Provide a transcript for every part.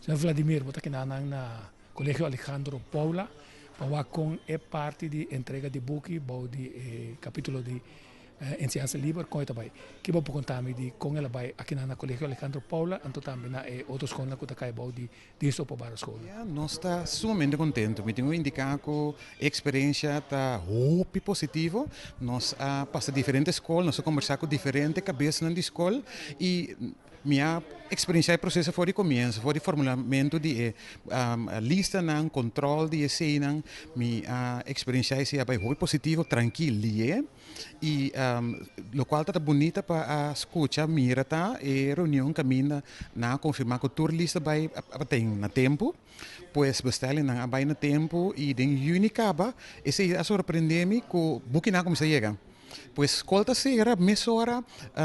Señor Vladimir, bo ta keda nan na Colegio Alejandro Paula pa wak con e parti di entrega di buki bou di e capitulo di enseñansa liber con e ta bay. Ki bo por conta mi di con el a bay akinan na Colegio Alejandro Paula anto tambe na e otro scolnan cu ta cay bou di Dienst Openbare Scholen? Ya, nos ta sumamente contento. Mi tin cu indica cu e experiencia ta hopi positivo. Nos a pasa diferente scol, nos a conversa cu diferente cabesnan di scol y mi a experiencia e proceso for di comienzo, for di formulamento di e listanan, control di eseynan. Mi a experiencia esey a bay hopi positivo, trankil, lié. Y locual ta ta bunita pa a scucha, mira ta e reunion caminda nan a confirma cu tur lista bay a ten na tempo. Pues bestellingnan a bay na tempo y den juni caba esey a sorprende mi cu bukinan a cuminsa yega. Pues skol ta sera mesora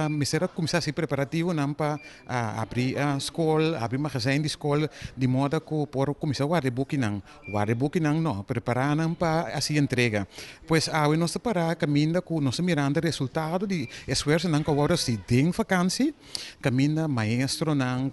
mester a kuminsá hasi preparativonan pa abri skol, abri magazijn di skol di moda ku por kuminsá warda e bukinan. Warda e bukinan no, prepará nan pa hasi entrega. Pues awe nos ta pará kaminda ku nos ta mirando e resultado di esfuersonan ku a wòrdu hasi den vakansi, kaminda maestronan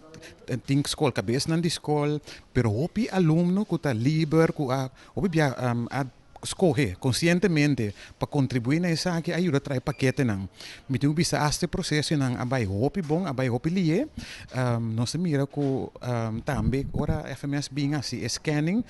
tin skol, kabesnan di skol, pero hopi alumno ku ta liber ku a hopi bia a Skohe konsientemente pa kontribuí na esaki a yuda trae paketenan. Mi tin ku bisa asta e prosesonan a bai hopi bon, a bai hopi lié. Nos ta mira ku tambe ora FMS bin hasi e scanning,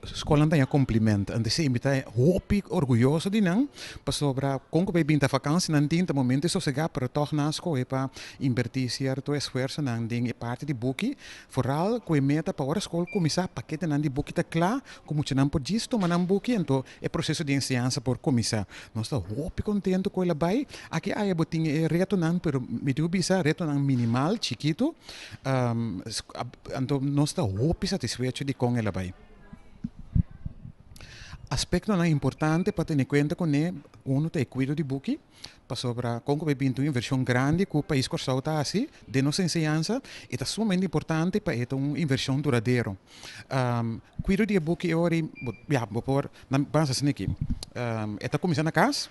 skolnan ta haña kompliment. Entonces mi ta hopi orguyoso di nan pasobra kon ku bai bin ta vakansi nan tin ta momento di sosegá pero tòg nan a skohe pa inbertí sierto esfuersonan den e parti di buki. Foral ku e meta pa ora skol kuminsá paketenan di buki ta kla ku muchanan por djis tuma nan buki anto e proseso di enseñansa por kuminsá. Nos ta hopi kontentu ku el a bai. Aki aya bo tin e retonan pero mi tin ku bisa retonan minimal, chikitu. Anto nos ta hopi satisfecho di kon el a bai. Aspektonan importante pa tene kuenta kuné, unu ta e kuido di buki. Pasobra kon ku bai binti un invershon grandi ku pais Kòrsou ta hasi den nos enseñansa, e ta sumamente importante pa e ta un invershon duradero. Kuido di e buki e ora ei, ya, bo por nan basa asina aki, e ta kuminsá na kas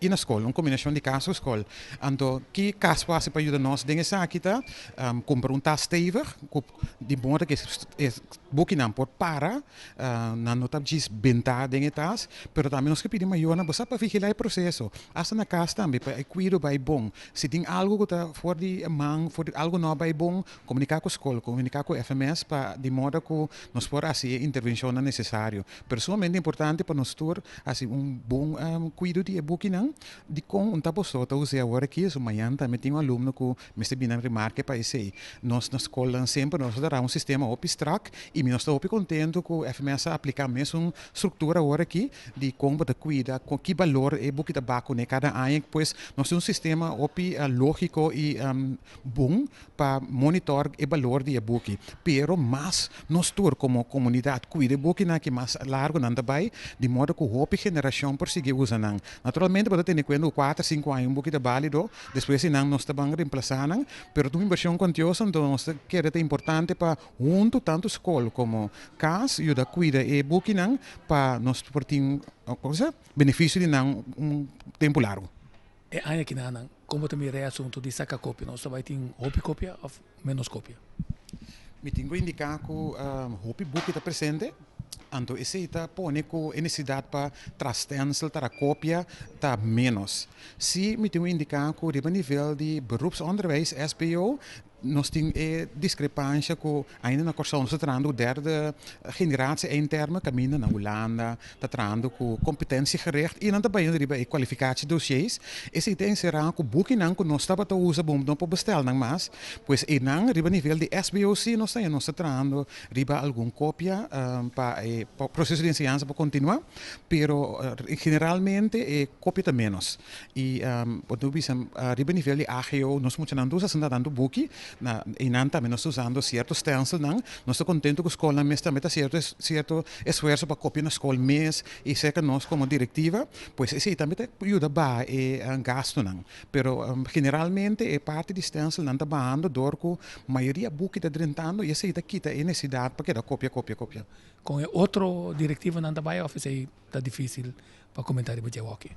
i na skol, un kombinashon di kas ku skol. Anto ki kas por hasi pa yuda nos den esaki ta kumpra un tas stevig ku di moda ku e bukinan por para. Nan no ta djis bentá den e tas, pero tambe nos ke pidi mayornan bo sa pa vigilá e proseso, asta na kas tambe pa e kuido bai bon. Si tin algu ku ta for di man, for di algu no a bai bon, komuniká ku skol, komuniká ku FMS pa di moda ku nos por hasi e intervenshonnan nesesario. Pero sumamente importante pa nos tur hasi un bon kuido di e bukinan. Dikon un ta boso ta us'é awor aki? So mañan tambe tin un alumno ku Mester bini nan remarke pa esei. Nos na skolnan semper nos ta dara un sistema hopi strak i mi nos ta hopi kontentu ku FMS a apliká mesun struktura awor aki di kon bo ta kuida, kon ki balor e buki ta bak kuné kada aña. Pues nos tin un sistema hopi lógiko i bon pa monitor e balor di e buki. Pero mas nos tur komo komunidat kuida e bukinan aki mas largu nan ta bai di moda ku hopi generashon por sigui usa nan. Naturalmente bo ta tene kuenta ku kuater sinku aña un buki ta bálido. Despues di nan nos ta ban remplasá nan, pero ta un invershon kuantioso, anto nos ta kere ta importante pa huntu tantu skol komo kas yuda kuida e bukinan pa nos por tin benefisio di nan un tempu largu. E aña kinanan, kon bo ta mira e asuntu di saka kopia? Nos ta bai tin hopi kopia òf ménos kopia? Mi tin ku indiká ku hopi buki ta presente. Anto esei ta pone ku e nesesidat pa traha stensel, traha kopia ta ménos. Sí mi tin ku indiká ku riba nivel di beroepsonderwijs, SBO, nos tin e diskrepansha ku ainda na Kòrsou nos ta trahando ku derde generatie eindtermen kaminda na Hulanda ta trahando ku competentiegericht i nan ta bayendo riba e kwalificatiedossiers. Esei ta enserá ku bukinan ku nos tabata usa bo no por bestel nan mas. Pues einan riba nivel di SBO sí nos ta nos ta trahando riba algun kopia pa e proseso di enseñansa por kontinuá, pero generalmente e kopia ta ménos. I bo ta bisa riba nivel di AGO nos muchanan ta usa asina tantu buki, na einan tambe nos ta usando sierto stenselnan. Nos ta kontentu ku skolnan mes tambe ta sierto sierto esfuerso pa kopia na skol mes i serka nos komo direktiva, pues esei tambe ta yuda baha e gastunan. Pero generalmente e parti di stenselnan ta bahando dor ku mayoria buki ta drentando i esei ta kita e nesesidat pa keda kopia, kopia, kopia. Kon e otro direktivonan ta bai òf esei ta difísil pa komentá riba dje awòki?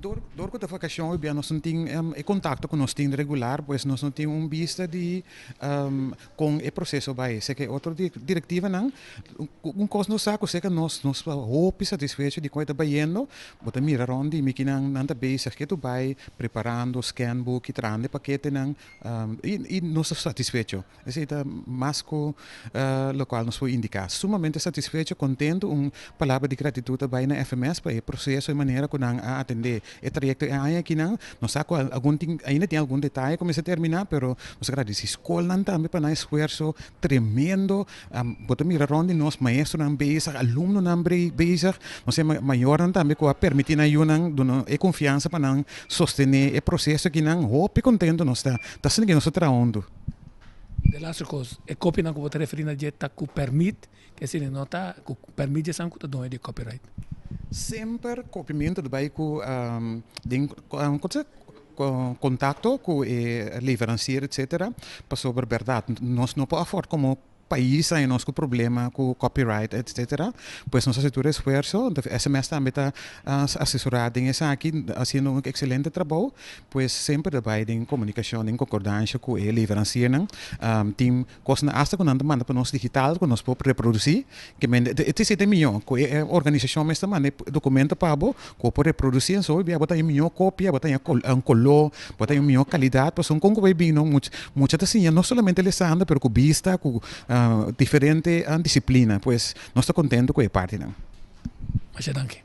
Dor ku ta vakashon hoy bia nos no tin e kontakto ku nos tin regular, pues nos no tin un bista di kon e proseso bai. Esei otro direktivanan, un kos nos sa ku seka nos nos ta hopi satisfecho di kon e ta bayendo. Bo ta mira rond di mi kinan nan ta bezig ke tu bai preparando scan buki, trahando e paketenan i nos ta satisfecho. Esei ta mas ku lokual nos por indiká. Sumamente satisfecho, kontentu, un palabra di gratitut ta bai na FMS pa e proseso i manera ku nan a atendé e trayekto e aña akinan. Nos sa ku algun tin ainda tin algun detaye ku mester terminá, pero nos ta gradisí skolnan tambe pa nan esfuerso tremendo. Bo ta mira rònt di nos maestronan bezig, alumnonan bezig, nos e mayornan tambe ku a permití nan yunan duna e konfiansa pa nan sostené e proseso akinan. Hopi kontentu nos ta. Ta asina ke nos ta traha huntu. De laatste kos, e kopianan ku bo ta referí na dje ta ku pèrmit, ke esei no ta ku pèrmit dje esnan ku ta doño di e copyright. Semper kopiamentu ta bai ku den kontakto ku e leveransier etcetera, pasobra bèrdat nos no por afòrt komo pais haña nos ku problema ku copyright etcetera, pues nos hasi tur esfuerso, SMS tambe ta asesorá den esaki hasiendo un ekselente trabou. Pues semper ta bai den komunikashon, den konkordansha ku e leveransiernan. Tin kosnan asta ku nan ta manda pa nos digital ku nos por reprodusí. Ke men e ta esei mihó ku e organisashon mes ta manda e dokumento pa bo ku bo por reprodusí. Enso hopi bia bo ta haña mihó kopia, bo ta haña un koló, bo ta haña un mihó kalidat. Pasobra kon ku bo a bini mucha ta siña no solamente lesando pero ku bista, ku diferente disiplina. Pues nos ta kontentu ku e partinan. Masha danki.